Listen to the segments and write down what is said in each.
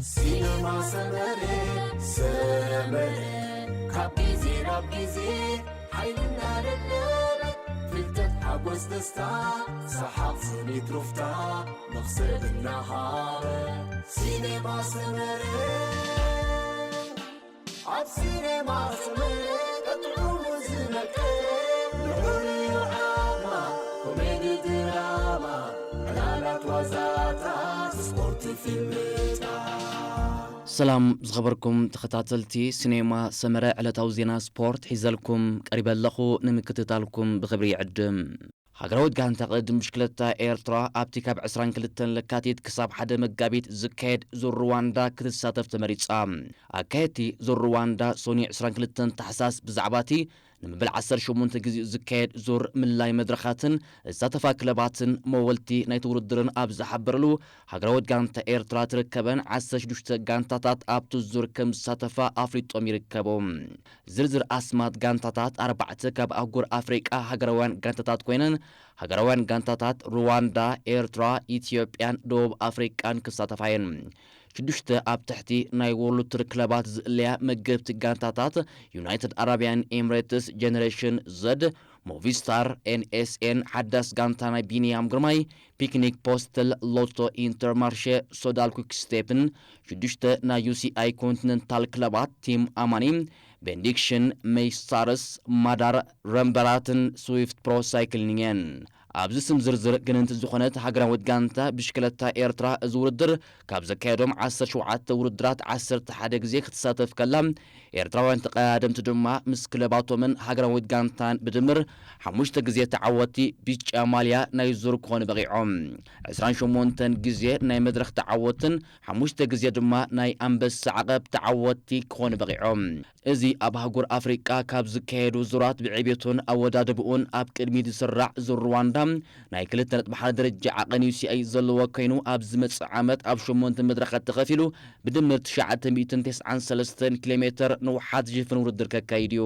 ሲነማ ሰመረ፣ ሰመረ፣ ካብ ግዜ ናብ ግዜ ሓይልና ለበለበ፣ ፍልጠት ሓጎስ ደስታ፣ ሰሓቕ ስኒት ሩፍታ፣ መኽሰብ እናሃበ። ሲነማ ሰመረ፣ ኣብ ሲነማ ሰመረ፣ ቀጥዑ ዝመቀረ፣ ልዑል እዩ ዓቕማ፣ ኮሜዲ ድራማ፣ ዕላላት ዋዛታት፣ ስፖርት ፊልምታት። ሰላም ዝኸበርኩም ተኸታተልቲ ሲኔማ ሰመረ፣ ዕለታዊ ዜና ስፖርት ሒዘልኩም ቀሪበ ኣለኹ። ንምክትታልኩም ብኽብሪ ይዕድም። ሃገራዊት ጋንታ ቅድድም ብሽክለታ ኤርትራ ኣብቲ ካብ ዕስራን ክልተን ለካቲት ክሳብ ሓደ መጋቢት ዝካየድ ዙር ሩዋንዳ ክትሳተፍ ተመሪጻ። ኣካየድቲ ዙር ሩዋንዳ ሶኒ ዕስራን ክልተን ታሕሳስ ብዛዕባ እቲ ንመበል ዓሰርተ ሸሞንተ ግዜኡ ዝካየድ ዙር ምልላይ መድረኻትን ዝሳተፋ ክለባትን መወልቲ ናይቲ ውድድርን ኣብ ዝሓበረሉ፣ ሃገራዊት ጋንታ ኤርትራ ትርከበን ዓሰርተ ሽዱሽተ ጋንታታት ኣብቲ ዙር ከም ዝሳተፋ ኣፍሊጦም ይርከቡ። ዝርዝር ኣስማት ጋንታታት ኣርባዕተ ካብ ኣህጉር ኣፍሪቃ ሃገራውያን ጋንታታት ኮይነን፣ ሃገራውያን ጋንታታት ሩዋንዳ፣ ኤርትራ፣ ኢትዮጵያን ደቡብ ኣፍሪቃን ክሳተፋ እየን። ሽዱሽተ ኣብ ትሕቲ ናይ ወርልድ ቱር ክለባት ዝእለያ መገብቲ ጋንታታት ዩናይትድ ኣረቢያን ኤምሬትስ፣ ጀነሬሽን ዘድ፣ ሞቪስታር፣ ኤንኤስኤን፣ ሓዳስ ጋንታ ናይ ቢንያም ግርማይ፣ ፒክኒክ ፖስትል፣ ሎቶ ኢንተርማርሼ፣ ሶዳል ኩክስቴፕን፣ ሽዱሽተ ናይ ዩሲኣይ ኮንቲነንታል ክለባት ቲም ኣማኒ፣ ቤንዲክሽን፣ ሜይስታርስ፣ ማዳር፣ ረምበራትን ስዊፍት ፕሮ ሳይክሊንግ እየን። ኣብዚ ስም ዝርዝር ግንንቲ ዝኾነት ሃገራዊት ጋንታ ብሽክለታ ኤርትራ፣ እዚ ውድድር ካብ ዘካየዶም ዓሰርተ ሸውዓተ ውድድራት ዓሰርተ ሓደ ግዜ ክትሳተፍ ከላ፣ ኤርትራውያን ተቐዳደምቲ ድማ ምስ ክለባቶምን ሃገራዊት ጋንታን ብድምር ሓሙሽተ ግዜ ተዓወቲ ብጫ ማልያ ናይ ዙር ክኾኑ በቒዖም። ዕስራን ሸሞንተን ግዜ ናይ መድረኽ ተዓወትን ሓሙሽተ ግዜ ድማ ናይ ኣንበሳ ዓቐብ ተዓወቲ ክኾኑ በቒዖም። እዚ ኣብ ኣህጉር ኣፍሪቃ ካብ ዝካየዱ ዙራት ብዕቤቱን ኣወዳድብኡን ኣብ ቅድሚት ዝስራዕ ዙር ሩዋንዳ ናይ ክልተ ነጥቢ ሓደ ደረጃ ዓቐን ዩሲኣይ ዘለዎ ኮይኑ፣ ኣብ ዝመጽእ ዓመት ኣብ ሸሞንተ መድረኻት ተኸፊሉ ብድምር ትሽዓተ ሚእትን ተስዓን ሰለስተን ኪሎ ሜትር ንውሓት ዝሽፍን ውድድር ከካይድ እዩ።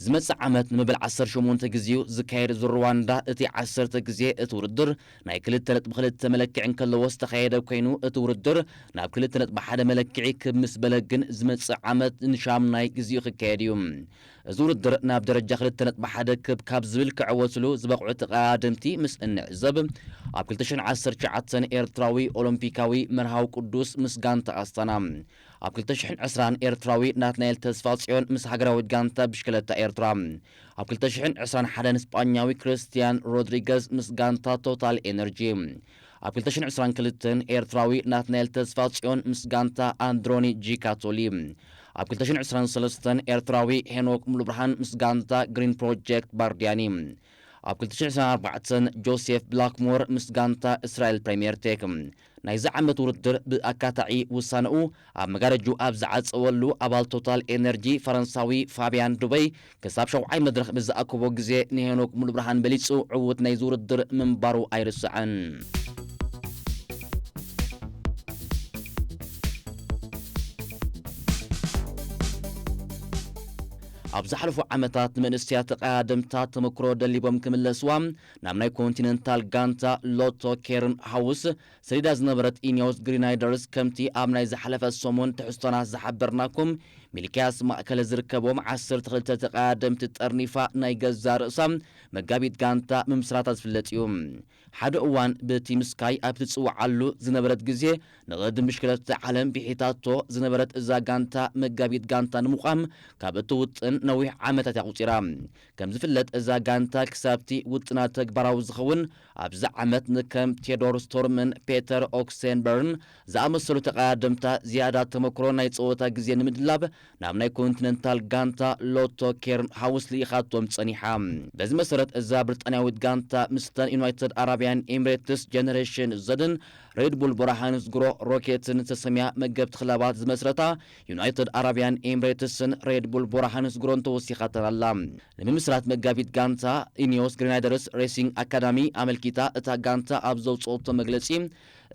ዝመጽእ ዓመት ንመበል ዓሰርተ ሸሞንተ ግዜኡ ዝካየድ ዙር ሩዋንዳ እቲ ዓሰርተ ግዜ እቲ ውድድር ናይ ክልተ ነጥቢ ክልተ መለክዒ እንከለዎ ዝተኻየደ ኮይኑ፣ እቲ ውድድር ናብ ክልተ ነጥቢ ሓደ መለክዒ ክብ ምስ በለ ግን ዝመጽእ ዓመት ንሻምናይ ግዜኡ ክካየድ እዩ። እዚ ውድድር ናብ ደረጃ ክልተ ነጥቢ ሓደ ክብ ካብ ዝብል ክዕወትሉ ዝበቕዑ ተቐዳደምቲ ምስ እንዕዘብ፣ ኣብ ክልተ ሽሕን ዓሰርተ ትሽዓተን ኤርትራዊ ኦሎምፒካዊ መርሃዊ ቅዱስ ምስ ጋንታ ኣስታና፣ ኣብ ክልተ ሽሕን ዕስራን ኤርትራዊ ናትናኤል ተስፋጽዮን ምስ ሃገራዊት ጋንታ ብሽክለታ ኤርትራ፣ ኣብ ክልተ ሽሕን ዕስራን ሓደን ስጳኛዊ ክርስቲያን ሮድሪገዝ ምስ ጋንታ ቶታል ኤነርጂ፣ ኣብ ክልተ ሽሕን ዕስራን ክልተን ኤርትራዊ ናትናኤል ተስፋጽዮን ምስ ጋንታ ኣንድሮኒ ጂካቶሊ፣ ኣብ ክልተ ሽሕን ዕስራን ሰለስተን ኤርትራዊ ሄኖክ ሙሉብርሃን ምስ ጋንታ ግሪን ፕሮጀክት ባርዲያኒ፣ ኣብ ክልተ ሽሕን ዕስራን ኣርባዕተን ጆሴፍ ብላክሞር ምስ ጋንታ እስራኤል ፕሪምየር ቴክ። ናይዚ ዓመት ውድድር ብኣካታዒ ውሳነኡ ኣብ መጋረጁ ኣብ ዝዓጸወሉ፣ ኣባል ቶታል ኤነርጂ ፈረንሳዊ ፋብያን ዱበይ ክሳብ ሸውዓይ መድረኽ ብዝኣከቦ ግዜ ንሄኖክ ሙሉብርሃን በሊጹ ዕዉት ናይዚ ውድድር ምንባሩ ኣይርስዕን። ኣብ ዝሓለፉ ዓመታት ንመንእሰያት ተቐዳደምታት ተመክሮ ደሊቦም ክምለስዋ ናብ ናይ ኮንቲነንታል ጋንታ ሎቶ ኬርን ሃውስ ሰሪዳ ዝነበረት ኢኒዮስ ግሪናይደርስ፣ ከምቲ ኣብ ናይ ዝሓለፈ ሰሙን ትሕዝቶና ዝሓበርናኩም፣ ሚልክያስ ማእከለ ዝርከቦም ዓሰርተ ክልተ ተቐዳደምቲ ጠርኒፋ ናይ ገዛ ርእሳ መጋቢት ጋንታ ምምስራታ ዝፍለጥ እዩ። ሓደ እዋን ብቲም ስካይ ኣብ ትጽውዓሉ ዝነበረት ግዜ፣ ንቕድም ብሽክለታ ዓለም ብሒታቶ ዝነበረት እዛ ጋንታ መጋቢት ጋንታ ንምቋም ካብ እትውጥን ነዊሕ ዓመታት ኣቑጺራ። ከም ዝፍለጥ፣ እዛ ጋንታ ክሳብቲ ውጥና ተግባራዊ ዝኸውን፣ ኣብዚ ዓመት ንከም ቴዶር ስቶርምን ፔተር ኦክሴንበርን ዝኣመሰሉ ተቐዳደምታ ዝያዳ ተመክሮ ናይ ጸወታ ግዜ ንምድላብ ናብ ናይ ኮንቲነንታል ጋንታ ሎቶ ኬርን ሃውስ ልኢኻቶም ጸኒሓ። በዚ መሰረት፣ እዛ ብሪጣንያዊት ጋንታ ምስተን ዩናይትድ ኣረቢያን ኤሚሬትስ ጀነሬሽን ዘድን ሬድ ቡል ቦራሃንስ ግሮ ሮኬትን ዝተሰምያ መገብቲ ክለባት ዝመስረታ ዩናይትድ ኣረቢያን ኤሚሬትስን ሬድ ቡል ቦራሃንስ ግሮን ተወሲኻተን ኣላ። ንምምስራት መጋቢት ጋንታ ኢኒዮስ ግሪናይደርስ ሬሲንግ ኣካዳሚ ኣመልኪታ፣ እታ ጋንታ ኣብ ዘውጽኦቶ መግለጺ፣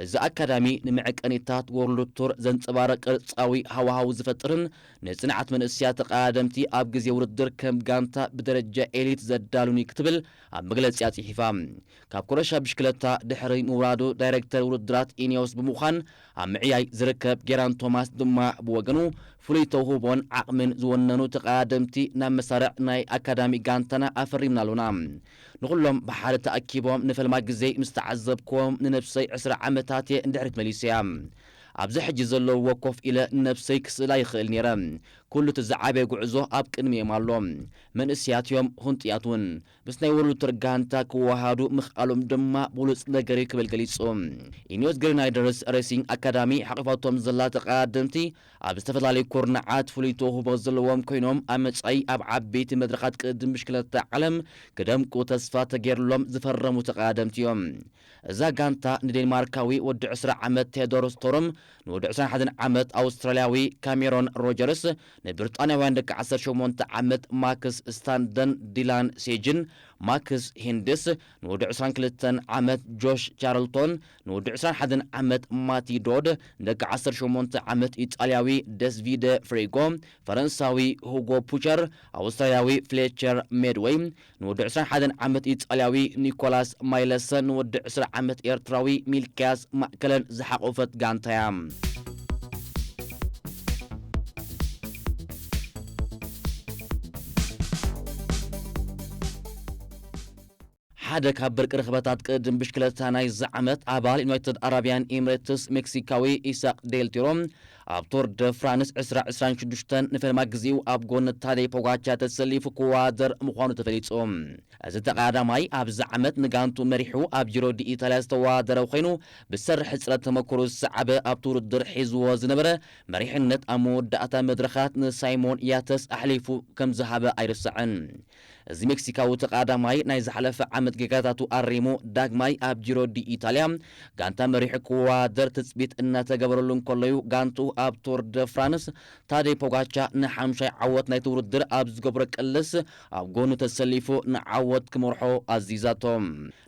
እዚ ኣካዳሚ ንመዐቀኒታት ወርልድ ቱር ዘንጸባርቕ ቅርጻዊ ሃዋህው ዝፈጥርን ንጽንዓት መንእሰያት ተቐዳደምቲ ኣብ ግዜ ውድድር ከም ጋንታ ብደረጃ ኤሊት ዘዳሉን እዩ ክትብል ኣብ መግለጺኣ ጽሒፋ። ካብ ኮረሻ ብሽክለታ ድሕሪ ምውራዱ ዳይሬክተር ውድድራት ኢኒዮስ ብምዃን ኣብ ምዕያይ ዝርከብ ጌራን ቶማስ ድማ ብወገኑ ፍሉይ ተውህቦን ዓቕምን ዝወነኑ ተቐዳደምቲ ናብ መሳርዕ ናይ ኣካዳሚ ጋንታና ኣፈሪምና ኣሎና። ንኹሎም ብሓደ ተኣኪቦም ንፈልማ ግዜ ምስ ተዓዘብክዎም ንነብሰይ ዕስራ ዓመታት እየ ንድሕሪት መሊሰያ። ኣብዚ ሕጂ ዘለውዎ ኮፍ ኢለ ንነብሰይ ክስእላ ይኽእል ነይረ። ኩሉ እቲ ዝዓበየ ጉዕዞ ኣብ ቅድሚኦም ኣሎ። መንእሰያት እዮም፣ ህንጡያት እውን። ምስ ናይ ወርልድ ቱር ጋንታ ክወሃዱ ምኽኣሎም ድማ ብሉጽ ነገር እዩ ክብል ገሊጹ። ኢኒዮስ ግሪናይደርስ ሬሲንግ ኣካዳሚ ሓቂፋቶም ዘላ ተቐዳደምቲ ኣብ ዝተፈላለዩ ኩርናዓት ፍሉይ ተውህቦ ዘለዎም ኮይኖም ኣብ መጻኢ ኣብ ዓበይቲ መድረኻት ቅድድም ብሽክለታ ዓለም ክደምቁ ተስፋ ተገይርሎም ዝፈረሙ ተቐዳደምቲ እዮም። እዛ ጋንታ ንዴንማርካዊ ወዲ ዕስራ ዓመት ቴዎዶር ስቶርም፣ ንወዲ ዕስራን ሓደን ዓመት ኣውስትራልያዊ ካሜሮን ሮጀርስ፣ ንብሪጣንያውያን ደቂ ዓሰርተ ሸሞንተ ዓመት ማክስ ስታንደን፣ ዲላን ሴጅን፣ ማክስ ሂንድስ፣ ንወዲ ዕስራን ክልተን ዓመት ጆሽ ቻርልቶን፣ ንወዲ ዕስራን ሓደን ዓመት ማቲ ዶድ፣ ንደቂ ዓሰርተ ሸሞንተ ዓመት ኢጣልያዊ ደስቪደ ፍሬጎ፣ ፈረንሳዊ ሁጎ ፑቸር፣ ኣውስትራልያዊ ፍሌቸር ሜድወይ፣ ንወዲ ዕስራን ሓደን ዓመት ኢጣልያዊ ኒኮላስ ማይለሰን፣ ንወዲ ዕስራ ዓመት ኤርትራዊ ሚልክያስ ማእከለን ዝሓቖፈት ጋንታ እያ። ሓደ ካብ ብርቂ ርኽበታት ቅድድም ብሽክለታ ናይዚ ዓመት፣ ኣባል ዩናይትድ ኣረብያን ኤምሬትስ ሜክሲካዊ ኢሳቅ ዴል ቲሮ ኣብ ቶር ደ ፍራንስ ዕስራ ዕስራን ሽዱሽተን ንፈልማ ግዜኡ ኣብ ጎኒ ታደይ ፖጋቻ ተሰሊፉ ክወዳደር ምዃኑ ተፈሊጹ። እዚ ተቐዳዳማይ ኣብዚ ዓመት ንጋንቱ መሪሑ ኣብ ጂሮ ዲ ኢታልያ ዝተወዳደረ ኮይኑ፣ ብሰሪ ሕጽረት ተመክሮ ዝሰዓበ ኣብቲ ውድድር ሒዝዎ ዝነበረ መሪሕነት ኣብ መወዳእታ መድረኻት ንሳይሞን ያተስ ኣሕሊፉ ከም ዝሃበ ኣይርሳዕን። እዚ ሜክሲካዊ ተቐዳዳማይ ናይ ዝሓለፈ ዓመት ጌጋታቱ ኣሪሙ ዳግማይ ኣብ ጂሮ ዲ ኢታልያ ጋንታ መሪሑ ክወዳደር ትጽቢት እናተገበረሉ እንከሎዩ፣ ጋንቱ ኣብ ቶር ደ ፍራንስ ታደይ ፖጋቻ ንሓምሻይ ዓወት ናይቲ ውድድር ኣብ ዝገብሮ ቅልስ ኣብ ጎኑ ተሰሊፉ ንዓወት ክመርሖ ኣዚዛቶ።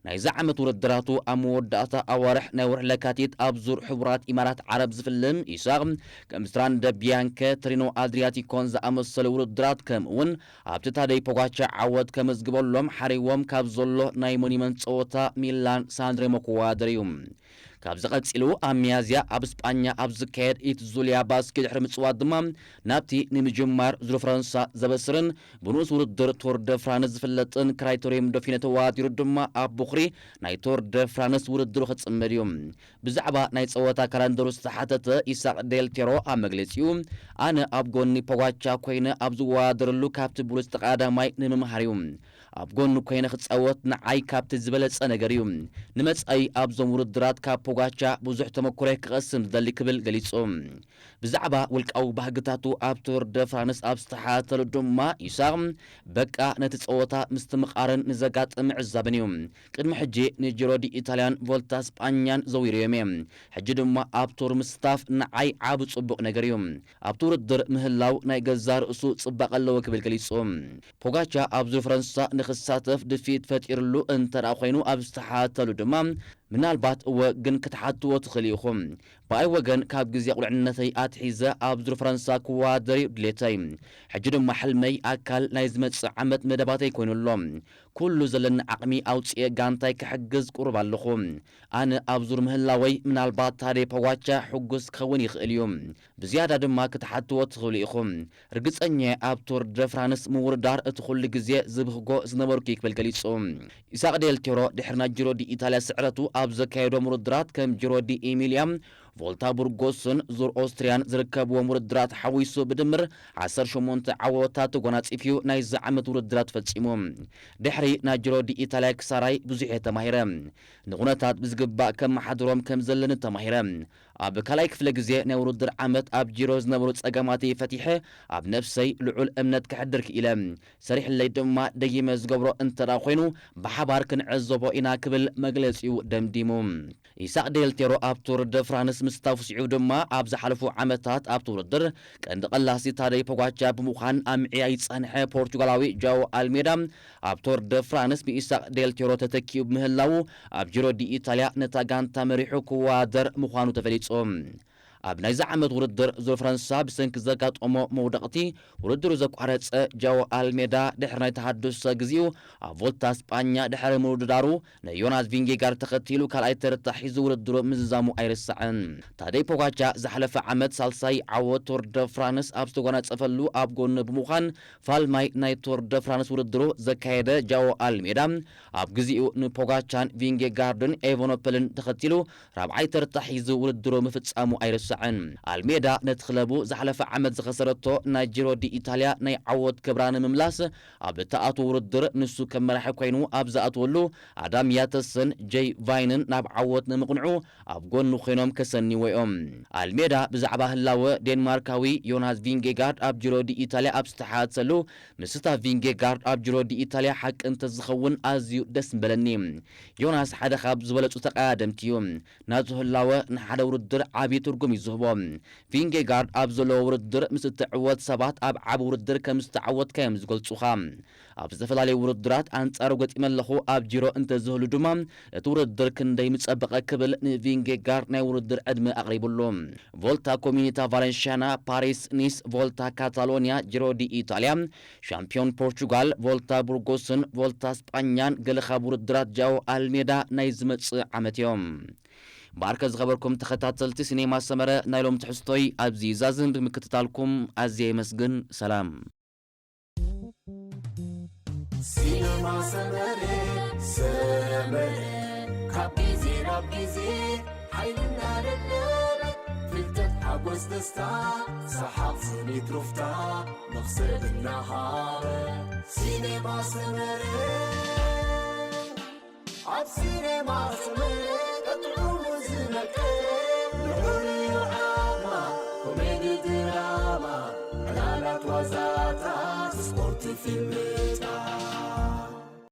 ናይዚ ዓመት ውድድራቱ ኣብ መወዳእታ ኣዋርሕ ናይ ወርሒ ለካቲት ኣብ ዙር ሕቡራት ኢማራት ዓረብ ዝፍልም ኢሳቕ፣ ከም ስትራንደ ቢያንከ፣ ትሪኖ ኣድሪያቲኮን ዝኣመሰሉ ውድድራት፣ ከምኡ እውን ኣብቲ ታደይ ፖጋቻ ዓወት ከመዝግበሎም ሓሪዎም ካብ ዘሎ ናይ ሞኒመንት ጸወታ ሚላን ሳንድሬሞ ክወዳደር እዩ። ካብዚ ቀጺሉ ኣብ ሚያዝያ ኣብ ስጳኛ ኣብ ዝካየድ ኢት ዙልያ ባስኬ ድሕሪ ምጽዋት ድማ ናብቲ ንምጅማር ዙር ፈረንሳ ዘበስርን ብንኡስ ውድድር ቶር ደ ፍራንስ ዝፍለጥን ክራይቶሪየም ዶፊነ ተወዳዲሩ ድማ ኣብ ቦኽሪ ናይ ቶር ደ ፍራንስ ውድድሩ ክጽመድ እዩ። ብዛዕባ ናይ ጸወታ ካላንደሩ ዝተሓተተ ኢሳቕ ዴል ቴሮ ኣብ መግለጺኡ፣ ኣነ ኣብ ጎኒ ፖጋቻ ኮይነ ኣብ ዝወዳደረሉ ካብቲ ብሉጽ ተቐዳዳማይ ንምምሃር እዩ። ኣብ ጎኑ ኮይነ ክጻወት ንዓይ ካብቲ ዝበለጸ ነገር እዩ። ንመጻኢ ኣብዞም ውድድራት ካብ ፖጋቻ ብዙሕ ተመኩሮ ክቐስም ዝደሊ ክብል ገሊጹ። ብዛዕባ ውልቃዊ ባህግታቱ ኣብ ቱር ደ ፍራንስ ኣብ ዝተሓተሉ ድማ ኢሳቕ፣ በቃ ነቲ ጸወታ ምስትምቓርን ንዘጋጥም ምዕዛብን እዩ። ቅድሚ ሕጂ ንጂሮ ዲ ኢታልያን ቮልታ ስጳኛን ዘዊረዮም እየ። ሕጂ ድማ ኣብ ቱር ምስታፍ ንዓይ ዓቢ ጽቡቕ ነገር እዩ። ኣብቲ ውድድር ምህላው ናይ ገዛእ ርእሱ ጽባቐ ኣለዎ ክብል ገሊጹ። ፖጋቻ ኣብ ዙር ፈረንሳ ንኽሳተፍ ድፍኢት ፈጢርሉ እንተ ደኣ ኮይኑ ኣብ ዝተሓተሉ ድማ ምናልባት እወ ግን ክትሓትዎ ትኽእሉ ኢኹም። ብኣይ ወገን ካብ ግዜ ቁልዕነተይ ኣትሒዘ ኣብ ዙር ፈረንሳ ክወዳደር እዩ ድሌተይ። ሕጂ ድማ ሕልመይ ኣካል ናይ ዝመጽእ ዓመት መደባተይ ኮይኑ ኣሎ። ኩሉ ዘለኒ ዓቕሚ ኣውጽኤ ጋንታይ ክሕግዝ ቁሩብ ኣለኹ። ኣነ ኣብ ዙር ምህላወይ ምናልባት ታዴ ፖጋቻ ሕጉስ ክኸውን ይኽእል እዩ። ብዝያዳ ድማ ክትሓትዎ ትኽእሉ ኢኹም። ርግጸኛ እየ ኣብ ቱር ደ ፍራንስ ምውድዳር እቲ ኩሉ ግዜ ዝብህጎ ዝነበርኩ እዩ ክብል ገሊጹ። ኢሳቕ ዴል ቴሮ ድሕሪ ናይ ጂሮ ዲ ኢታልያ ስዕረቱ ኣብ ዘካየዶም ውድድራት ከም ጂሮ ዲ ኢሚልያ፣ ቮልታ ቡርጎስን ዙር ኦስትሪያን ዝርከብዎም ውድድራት ሓዊሱ ብድምር ዓሰርተ ሸሞንተ ዓወታት ተጎናጺፉ እዩ ናይዚ ዓመት ውድድራት ፈጺሙ። ድሕሪ ናይ ጂሮ ዲ ኢታልያ ክሳራይ ብዙሕ እየ ተማሂረ። ንኹነታት ብዝግባእ ከመሓድሮም ከም ዘለኒ ተማሂረ። ኣብ ካልኣይ ክፍለ ግዜ ናይ ውድድር ዓመት ኣብ ጂሮ ዝነበሩ ጸገማተይ ፈቲሐ ኣብ ነፍሰይ ልዑል እምነት ከሕድር ክኢለ። ሰሪሕለይ ድማ ደጊመ ዝገብሮ እንተ ደኣ ኮይኑ ብሓባር ክንዕዘቦ ኢና ክብል መግለጺኡ ደምዲሙ። ኢሳቕ ዴል ቴሮ ኣብ ቱር ደ ፍራንስ ምስታፍ ስዒቡ ድማ ኣብ ዝሓለፉ ዓመታት ኣብቲ ውድድር ቀንዲ ቀላሲ ታደይ ፖጋቻ ብምዃን ኣብ ምዕያይ ዝጸንሐ ፖርቹጋላዊ ጃኦ ኣልሜዳ ኣብ ቶር ደ ፍራንስ ብኢሳቅ ዴል ቴሮ ተተኪኡ ብምህላዉ ኣብ ጂሮ ዲ ኢታልያ ነታ ጋንታ መሪሑ ክወዳደር ምዃኑ ተፈሊጹ። ኣብ ናይዚ ዓመት ውድድር ዙር ፈረንሳ ብሰንኪ ዘጋጠሞ መውደቕቲ ውድድሩ ዘቋረጸ ጃኦ ኣልሜዳ ድሕሪ ናይ ተሃድሶ ግዜኡ ኣብ ቮልታ ስጳኛ ድሕሪ ምውድዳሩ ንዮናስ ቪንጌጋርድ ተኸቲሉ ካልኣይ ተርታ ሒዙ ውድድሩ ምዝዛሙ ኣይርሳዕን። ታደይ ፖጋቻ ዝሓለፈ ዓመት ሳልሳይ ዓወት ቶር ደ ፍራንስ ኣብ ዝተጎናጸፈሉ ኣብ ጎኑ ብምዃን ፋልማይ ናይ ቶር ደ ፍራንስ ውድድሩ ዘካየደ ጃኦ ኣልሜዳ ኣብ ግዜኡ ንፖጋቻን ቪንጌጋርድን ኤቨኖፐልን ተኸቲሉ ራብዓይ ተርታ ሒዙ ውድድሩ ምፍጻሙ ኣይርሳዕን። ኣልሜዳ ነቲ ክለቡ ዝሓለፈ ዓመት ዝኸሰረቶ ናይ ጂሮ ዲ ኢታልያ ናይ ዓወት ክብራ ንምምላስ ኣብ እተኣትዎ ውድድር ንሱ ከም መራሒ ኮይኑ ኣብ ዝኣትወሉ ኣዳም ያተስን ጄይ ቫይንን ናብ ዓወት ንምቕንዑ ኣብ ጎኑ ኮይኖም ከሰንይዎ እዮም። ኣልሜዳ ብዛዕባ ህላወ ዴንማርካዊ ዮናስ ቪንጌጋርድ ኣብ ጂሮ ዲ ኢታልያ ኣብ ዝተሓተተሉ ምስታ ቪንጌጋርድ ኣብ ጂሮ ዲ ኢታልያ ሓቂ እንተዝኸውን ኣዝዩ ደስ ምበለኒ። ዮናስ ሓደ ካብ ዝበለጹ ተቐዳደምቲ እዩ። ናቱ ህላወ ንሓደ ውድድር ዓቢ ትርጉም እዩ ዝህቦ። ቪንጌጋርድ ኣብ ዘለዎ ውድድር ምስ እትዕወት ሰባት ኣብ ዓቢ ውድድር ከም ዝተዓወትካ እዮም ዝገልጹኻ። ኣብ ዝተፈላለዩ ውድድራት ኣንጻሩ ገጢመ ኣለኹ፣ ኣብ ጂሮ እንተዝህሉ ድማ እቲ ውድድር ክንደይ ምጸበቐ ክብል ንቪንጌጋርድ ናይ ውድድር ዕድመ ኣቕሪቡሉ። ቮልታ ኮሚኒታ ቫለንሽያና፣ ፓሪስ ኒስ፣ ቮልታ ካታሎኒያ፣ ጂሮ ዲ ኢታልያ፣ ሻምፒዮን ፖርቹጋል፣ ቮልታ ቡርጎስን ቮልታ ስጳኛን ገለ ካብ ውድድራት ጃኦ ኣልሜዳ ናይ ዝመጽእ ዓመት እዮም። ባርከ ዝኸበርኩም ተኸታተልቲ ሲኔማ ሰመረ ናይ ሎም ትሕዝቶይ ኣብዚ ይዛዝም ብምክትታልኩም ኣዝየ የመስግን። ሰላም። ሲነማ ሰመረ ሰመረ ካብ ግዜ ናብ ግዜ ሓይልና ደደበ ፍልጠት ሓጎስ ደስታ ሰሓቕ ስኒት ሩፍታ መኽሰብ እናሃበ ሲነማ ሰመረ ኣብ ሲነማ ሰመረ ቀጥዑ ዝነቀ